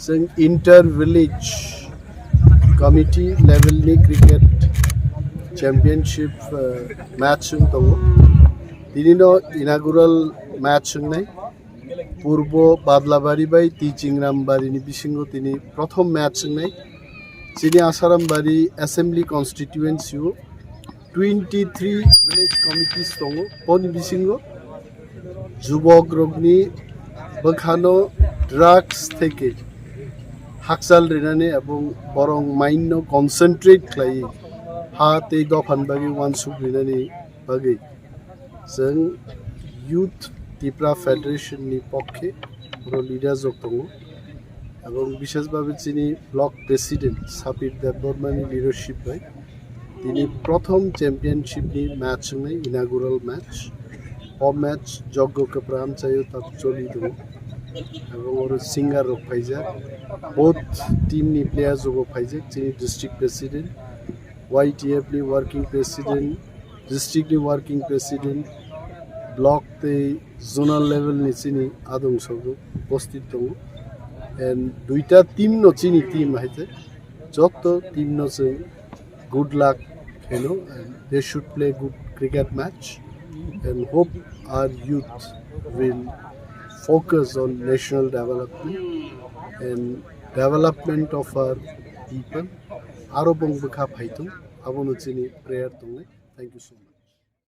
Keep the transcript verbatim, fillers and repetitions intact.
Chwng inter village committee level ni cricket championship, uh, match wng tongo. Tini no inaugural match wngnai. Purbo Badlabari bai T Chingrambari ni bisingo tini prothom match wngnai. Chini Asarambari Assembly Constituency o twenty three village committees tongo. Boni bisingo jubok rokni bwkhano drugs theke hakchal rinani ebong borong mind no concentrate khlai ha tei dophan bagwi wansuk rinani bagwi chwng Youth Tipra Federation ni pokhe oro leaders rok tongo. Ebong bishes babe chini block president Sapir Debbarma ni leadership bai tini prothom championship ni match wngnai, inaugural match. O match Joggo Kepra amchaio tak choli tongo. Ebong oro singer rok phaijak, both team ni players rok phaijak, chini district president, Y T F ni working president, district ni working president, block tei zonal level ni chini adong sogo upasthit tongo. And duita team no chini team hai te joto team no chwng good luck kheno, and they should play good cricket match and hope our youth will focus on national development and development of our people. Aro bong bwkha phaitung, abono chini prayer tongnai. Thank you so much.